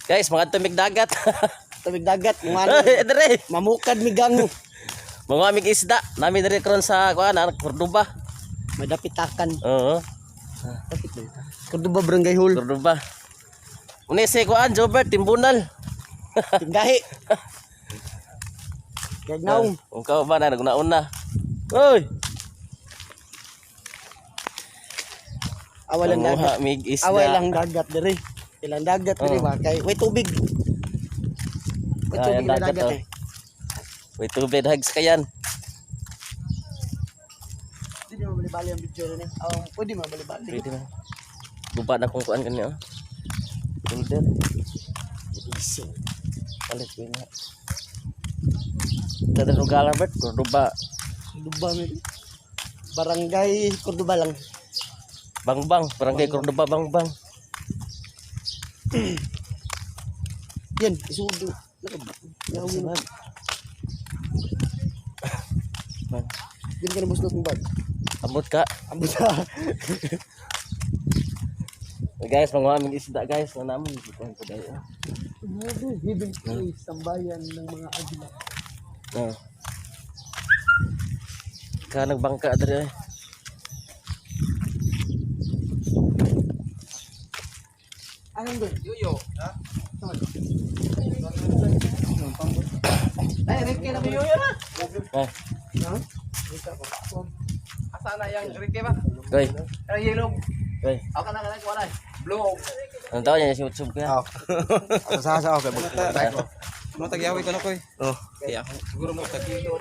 Guys, mga tumig dagat. Tubig dagat, mga ano, Dere. Mamukad mi gango. Mga aming isda. Nami dere karon sa kuan, Cordoba. May dapitakan. Oo. Dapit ba? Cordoba Barangay Hall. Cordoba. Uni si kuan, Jobert Timbunal. Tinggahi. Gagnaong. Ang ba na nagnauna. Oy. Awal ang Manguha dagat. mig isda. Awal ang dagat dere. Ilang dagat dere Oh. ba kay way tubig. Way Ah, tubig yung na dagat, dagat oh. eh. Way tubig hags kayan. Hindi mo balibali ang video rin eh. Oh, pwede mo balibali. Pwede na. Guba na kung kuan kanya. Oh. Golden. Easy. Palit ko nga. Kada lugar Bert, Cordoba. Cordoba mi. Barangay Cordoba lang. Bangbang, Barangay Cordoba Bangbang. Yan, isudo. Nakab. Bang. Bang. Diyan ka na buslot ng bag. Ambot ka. Ambot ha. Hey guys, manguha aming isda guys. Na namin kuan ko dai. Grabe, hidden place, tambayan ng mga agila. Oh. Ka nagbangka diri eh. Anong doon? Yuyo. Ha? Ay, Ricky na yuyo na. Eh, Ha? Asa na yang Ricky ba? koy. Ay, yellow. Koy. Ako na kana kuan ay. Blue. Ang tao niya si YouTube kaya. Sa sa okay mag Oh. Mo tagyawi ko na koy. Oh. Kaya siguro mo tagilo.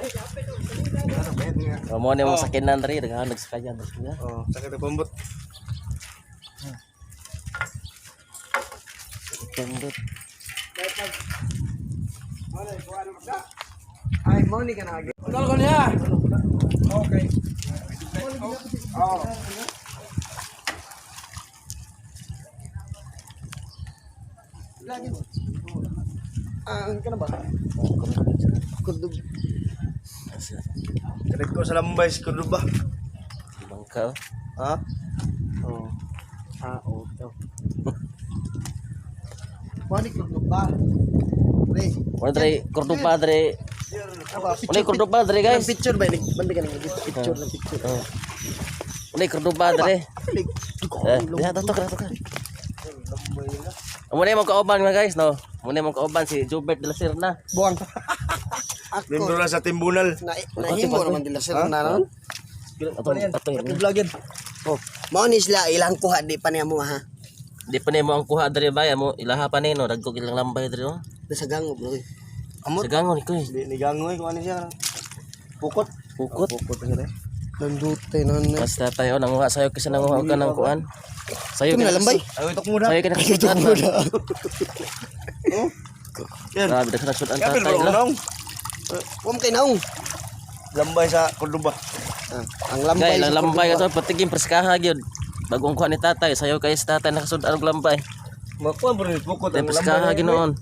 Oh, mo ni mong sakinan diri daghan nagsakayan diri kuya. Oh, sakit ang pambot. Pambot. Ay, mo ni ka na. Tol ko niya. Okay. Oh. Lagi mo. Ah, ano ka na ba? Cordoba. Kalit ko sa lambay sa Cordoba. Bangka. Oh. Ha? Oh. Ah, oh, ito. Mo ni Cordoba. Pre. Mo diri Cordoba diri. Aba, Uli Cordoba diri guys. Picture ba? Bandi ka nang picture ng picture. Oh. Uli Cordoba diri. Lik. Eh, diha dato ka dato ka. Amo na imong kauban mga guys no. Amo na imong kauban si Jobert de la Serna. Buwang. Ako. Membro na sa Timbunal. Na, nahimo naman nila sir na nun. Atong atong Vlog yan. Oh, mao ni sila ilang kuha di pa niya mo ha. Di pa nimo ang kuha diri bay amo ilaha pa nino dagko ilang lambay diri oh. Nasa gangop no. Amot. Sa gangon ko eh. Di ni gangoy kung ano siya. Pukot. Pukot. Pukot na siya. Nandutay nan. Basta tayo nanguha sayo kasi nanguha ka ng kuan. Sayo Ito na lambay. Ay, itok muna. Sayo ka nakasudan. Oh. Yan. Grabe daghan nagsudan Kapil tatay bro, la. naong. Huwag kay naong. Lambay sa Cordoba. Ah, ang lambay. Gay sa lambay Cordoba. ka patigim preskaha gyud. Bagong kuha ni tatay sayo kay sa tatay nakasudan og lambay. Makuha bro ni pukot Tay preskaha ginoon.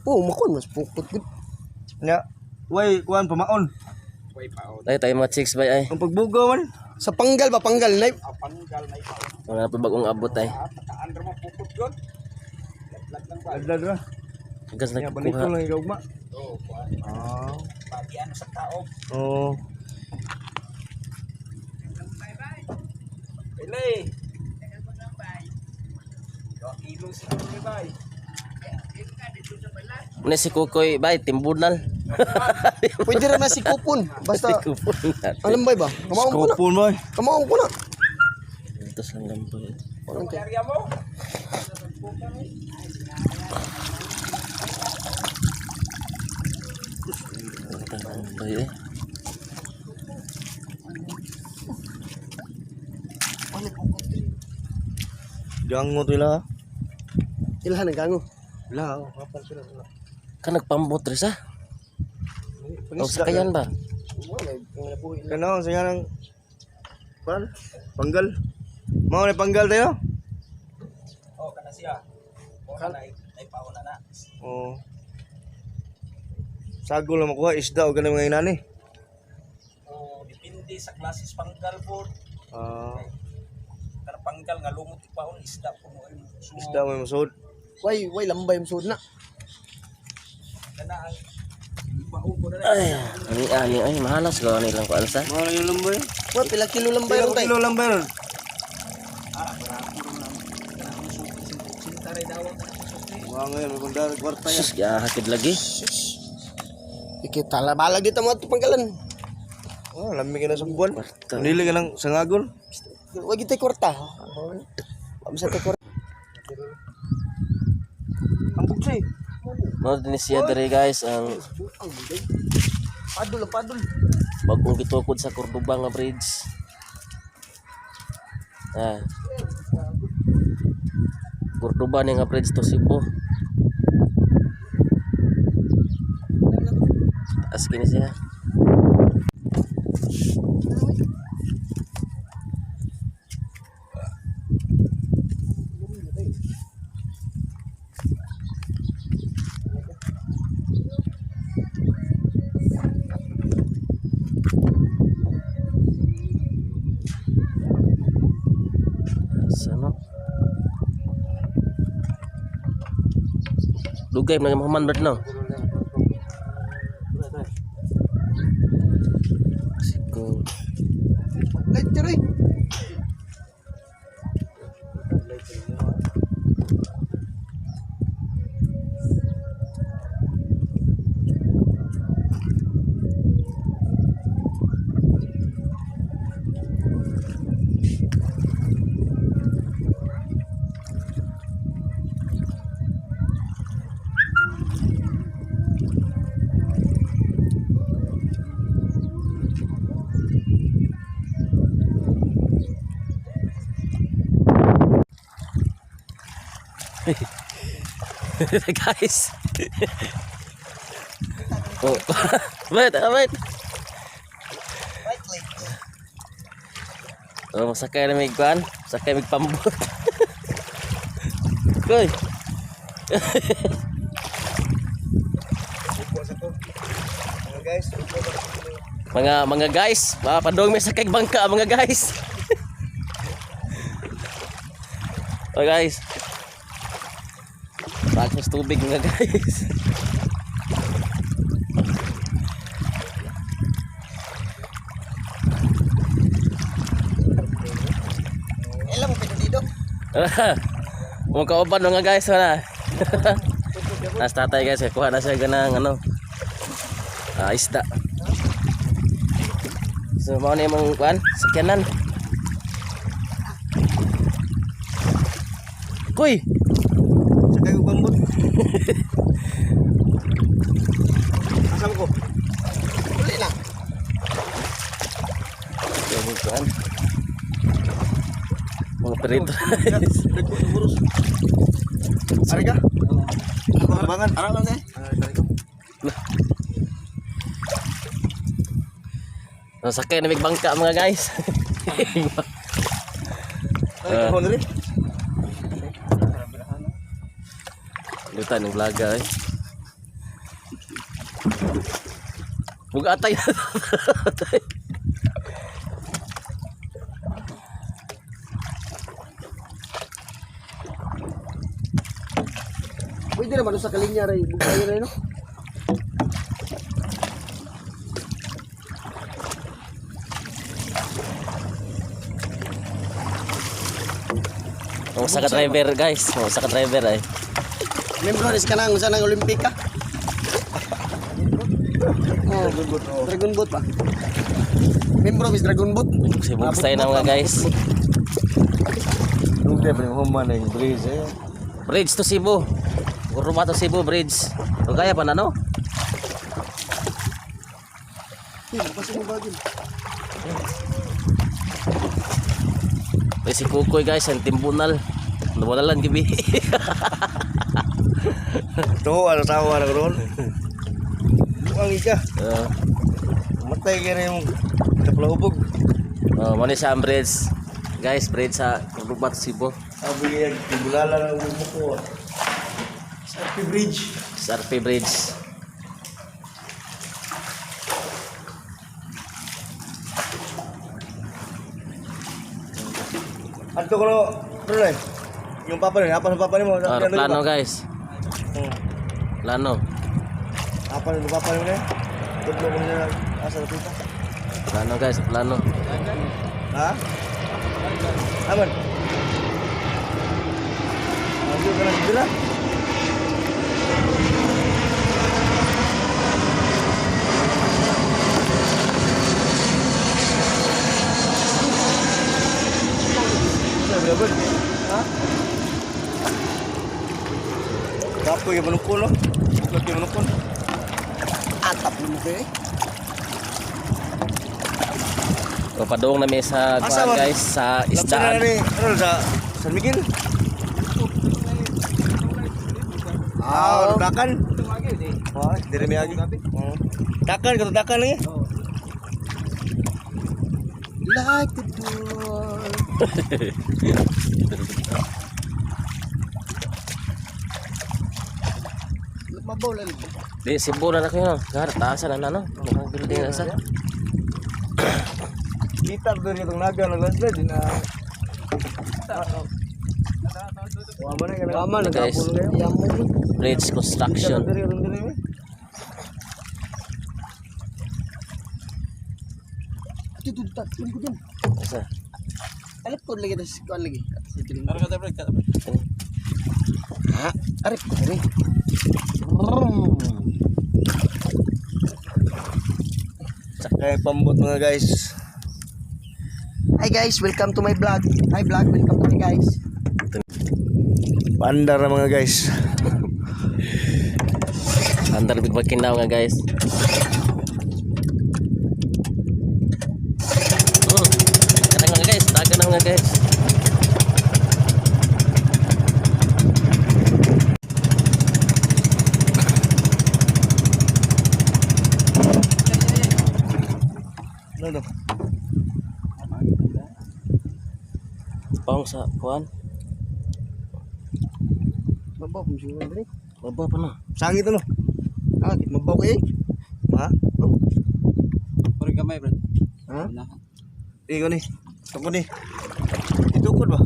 Oh, makon mas pukot gud. Nya. Way, kuan pamaon. Tay tayo mga chicks bay ay. Ang pagbugaw man. Sa panggal ba panggal na. Mga pa bagong abot ay. Laglag ra. Gas Nya balik ko nagkuha. lang ikaw. Oh, kuan. Ah. Bagian sa tao. Oh. Pili. Kilo siguro bay. Muna si Kukoy bay timbunal. Pwede ra na si kupon. Basta Si Kukoy. ang lambay ba? Kamaong ko na. Kupon boy. Kamaong ko na. Ito lang lambay. Area mo. Ito lang lambay eh. Gango to ila. Ilhan ang gango. Ila, oh, kapal sila. Ka nagpambot rin sa. O sakayan ba? Wala ang nabuhi. Kano sa nang kuan? Panggal. Mao ni panggal tayo? Oh, kana siya. Mo na ay pauna na. Oo. Sago lang makuha isda o ganun mga inani. Oh, depende sa klases panggal po. Ah, Kana panggal nga lumot ipaon isda puno ay isda may masud. Way way lambay ang sud na. Kana ang bauko na. Ay, ani ani ay mahalas ko ani lang kuan sa. Mga yung lambay. Wa pila kilo lang ba yun tay? Kilo lang ba yun? Sinta rin daw ang suki. Mga ngayon, may kundar, kwarta yan. Sus, gahakid lagi. Ikita la balag dito mo ato panggalan. Oh, lami ka na sa buwan. Kwarta. Nili ka lang sangagol. Wa gitay kwarta. Wa sa tay kwarta. Ang bugsi. Mo din siya diri guys ang Padul padul. bagong gitukod sa Cordoba nga bridge. Ah. Cordoba ni nga bridge to Cebu. Taas kini siya. Sa ano? Dugay man nga bird no. Siko. Light diri. Guys. Oh. Wait, ah, wait. Right leg. Oh, masakay na may kuan, sakay may pambot. Koy. Mga guys, Mga guys, mga padong may sakay bangka mga guys. Oh guys. Bakit tubig mga guys. Ela mo pito dito. Mga kauban mga guys wala. Nas tatay guys, kuha na siya ganang ano. Ah, isda. So mao na imong kuan, sakyanan. Kuy, sakay ko pambot. Asam ko. Uli na. Yung kuan. Mga perito. Ari ka? Abangan. Ara lang eh. So, sakay na may bangka mga guys. Ari ka rin. Lutan ng vlogger eh. Bugatay. Atay. Pwede naman sa kalinya ray. Bugay ray no. Ang usa ka driver guys, ang usa ka driver ay. Membro ris ka nang usa nang Olympic ka. Oh, Dragon Boat pa. Membro is Dragon Boat. Sibog tayo na mga guys. Nung tayo pa yung human na yung bridge eh. Bridge to Cebu. Uruma to Cebu Bridge. O kaya pa na no? Eh, basta mo bagin. May si Kukoy guys, ang timbunal. Nawalan gibi. Ito, ano tawa na ron? Buang ika. Matay ka na yung kaplahubog. Oh, mo ni siya ang bridge. Guys, bridge sa Uruma to Cebu. Sabi niya, tibulala ng ubo ko. Happy Bridge. SRP Bridge. Anto ko no, bro eh. Yung papa niya, apa sa papa niyo mo? Oh, plano guys. Plano. Apa ni papa ni na? Tudlo mo nila asa na pita. Plano guys, plano. Ha? Aman. Maju ka na sila. Ha? Kapoy yung manukon, no? Buklat yung manukon. Atap mo kayo eh. So, padung na mi sa Asa kuan man? guys, sa Lapsa na isdaan. ni, ano sa San Miguel? Ah, dakan. Wah, diri mi agi. Oo. Dakan kato dakan lagi. Like the door. Mabaw lang. Di Cebu na na kayo no. Gar, taasan na na no. Ang building na sa. Kita diri itong naga nag landslide na. Wa man na Tama Guys. nagapon kayo. Yamo. Bridge construction. Diri itong diri. Ito dito tatlo ko dun. Asa? Alip ko lagi tas kuan lagi. Ha? Arip ko diri. Kay pambot mga guys. Hi guys, welcome to my vlog. Hi vlog, welcome to me guys. Paandar na mga guys. Andar big bakinaw nga guys. Dagan mga guys, dagan na mga guys. Ano to? Pang sa kuan. Mabaw kung siguro diri. Baba pa no. Sangit ano? Ah, mabaw kay. Ha? Puro gamay bro. Ha? Ikaw ni. Tukod ni. Itukod ba?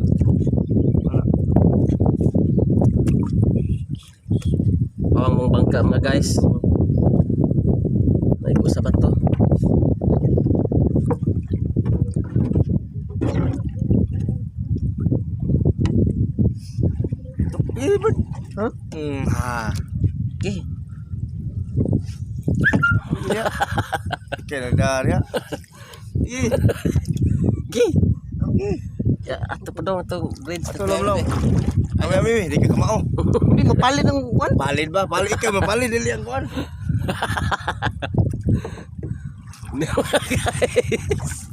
Wala. Pawang mong bangka mga guys. May sa bato. Eh, ba't? Ha? Ha. Okay. Kaya nagdarya. Eh, Okay. okay. Ya, ato pa daw itong bridge. Ato lang lang. Ami ami, di ka kamao. Hindi mapalit ang kuan. Palid ba? Palid ka, mapalid dili ang kuan. Guys.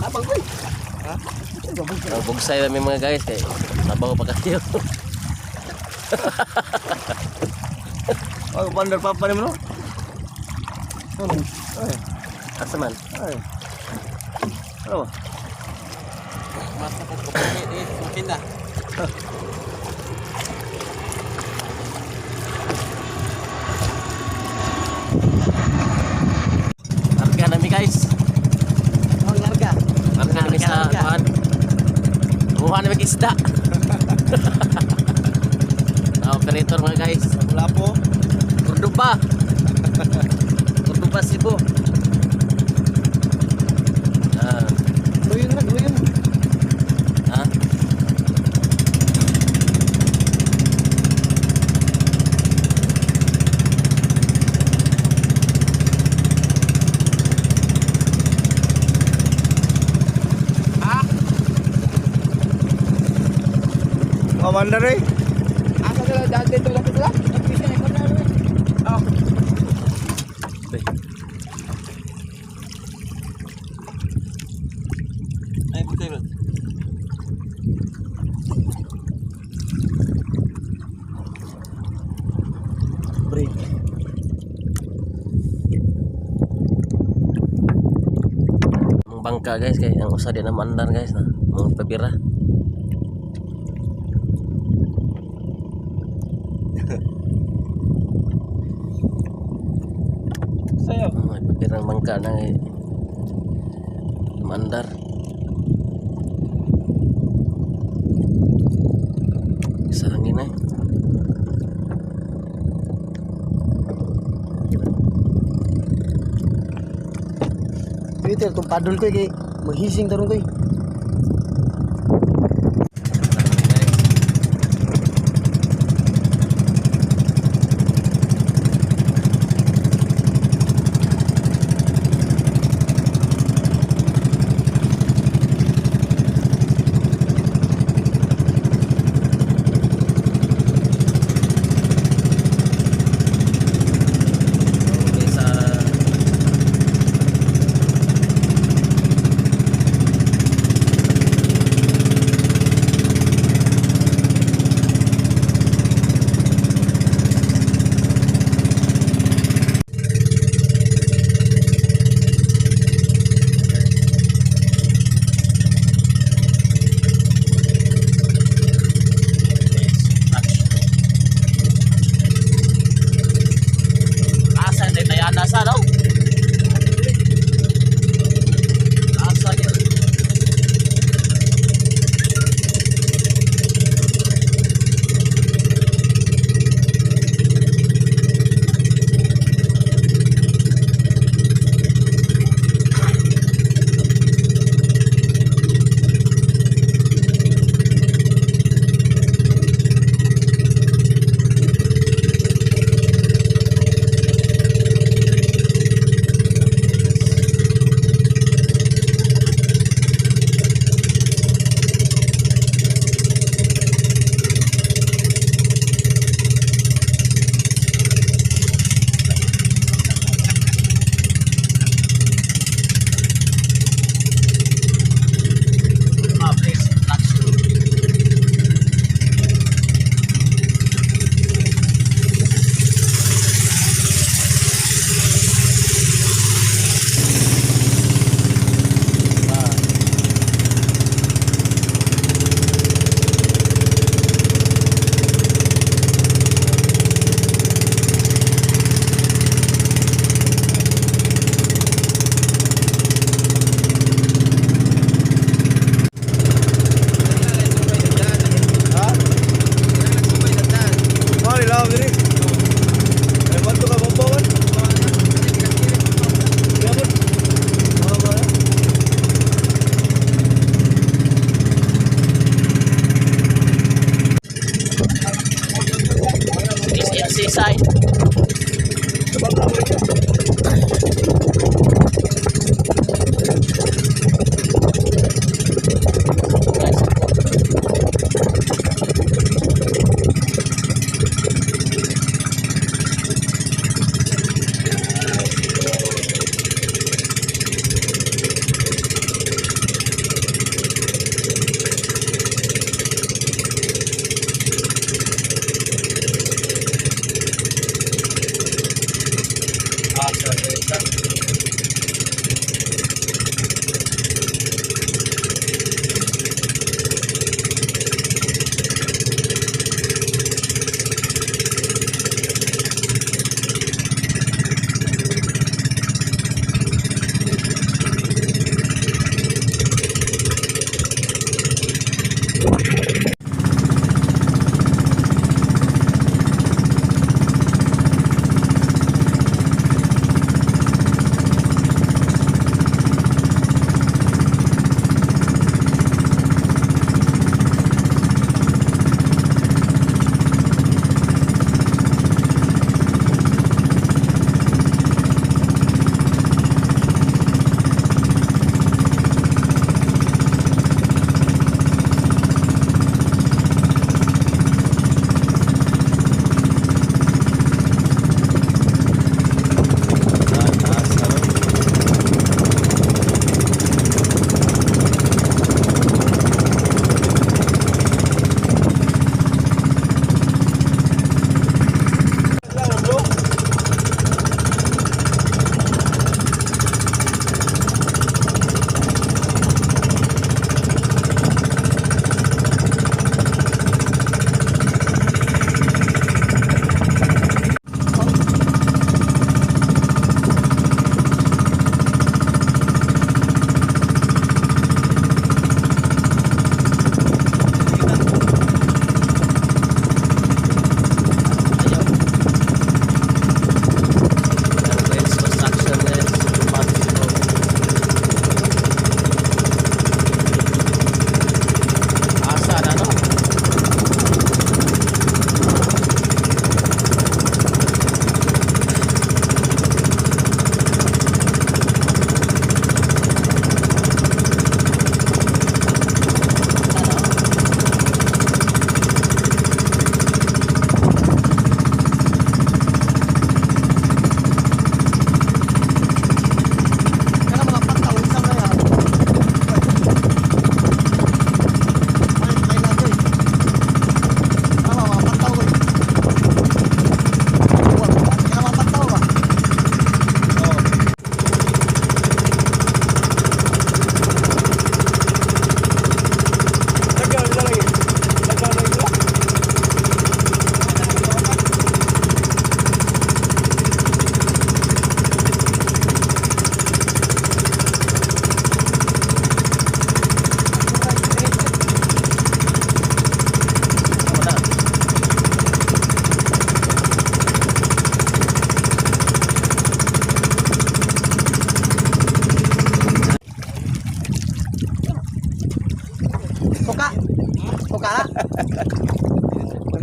Abang koy. Ha? Ang bugsay namin mga guys kay sabaw pa kayo. Oh, pandar papa ni mo no? Ano? Ay, Asa man? ay. Ano ba? Masa ko ko eh mungkin na. Arga nami guys. Ang larga. Arga nami sa Arga. kuan. Kuha nami isda. Sa operator mga guys. Lapo. Cordoba. Cordoba Cebu. Ah, Luyon na, luyon. ha? Commander eh. Asa sila daan dito lapit sila? Oh. Ay, butay bro. Break. Ang bangka guys kay ang usa di na maandar guys na. Mga pabira. Sayo. Mga pabirang bangka na kay maandar. Pindot itong paddle ko eh, kay maghising tarong ko eh. Okay, sa Asa tayo tayo nasa no? Asa yun. Ah, please, touch. Ha? Mali lang diri. Ay bantu ka bombawan. Gabon. Bombawan. SMC side. Guys, ka.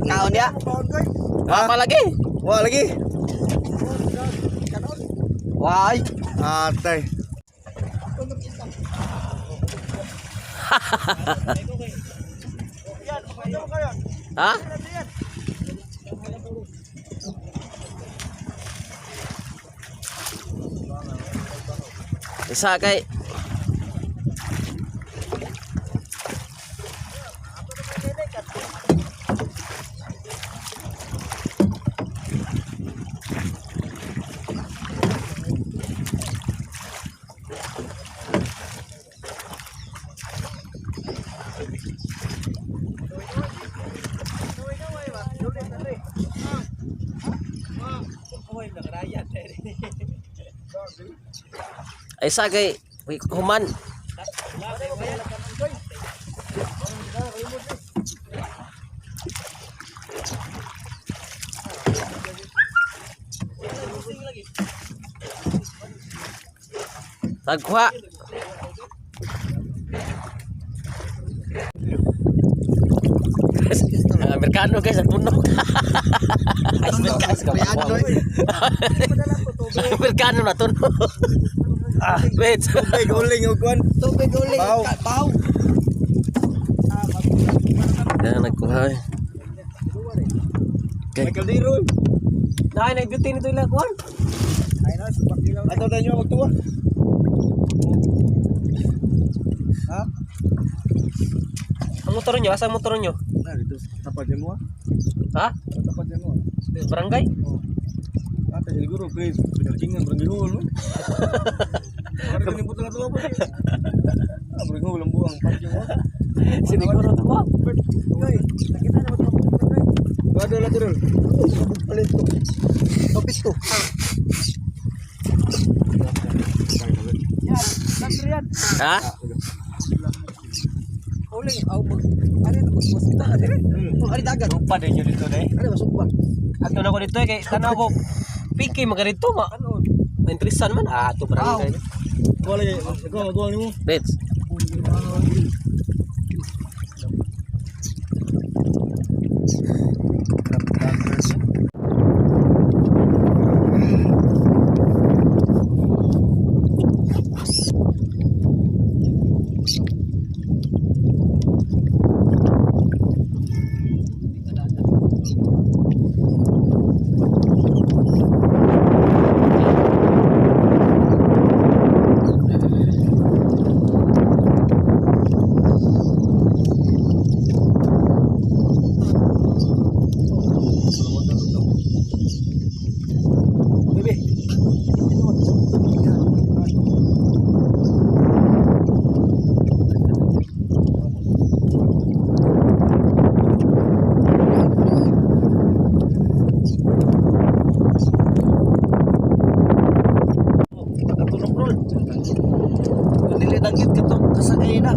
Kaon ya. Ha? Pa lagi. Wa lagi. Why? Atay. Ha? Isa kay. Ay, isa kay human. Tagkuha. Ang Amerikano guys, ang tunog. Koreano. Amerikano na tunog. Ah, wait. Tubig uling og kuan. Tubig uling. Baw. Baw. Kaya nagkuha eh. May kaldero. Eh. Dahil nag-beauty nito ilang kuan. Ato tayo magtuwa. Ha? Ang motor nyo, asa ang motor nyo? Na dito sa tapat mo ah. Ha? Sa tapat mo. Barangay? Ate siguro please, pinagkingan barangay hall. No? Para kini putol ato pa. Ah, barangay hall ang buang parking mo. Siniguro to ba? Gado la turol. Palit ko. Topis ko. Ha? Uling aw mag ano ito mas kita ka dire. Ari dagat. Rupa din yun dito eh. Ano masuk ba? Ato na ko dito eh, kay tanaw ko. Piki mga dito ma. Ano? Interesan man. Ah, ato barangay. Kuha lagi, kuha kuha nimo. Wait. Bebe. Katulog bro. Kung dili danggit ka to, kasagay na.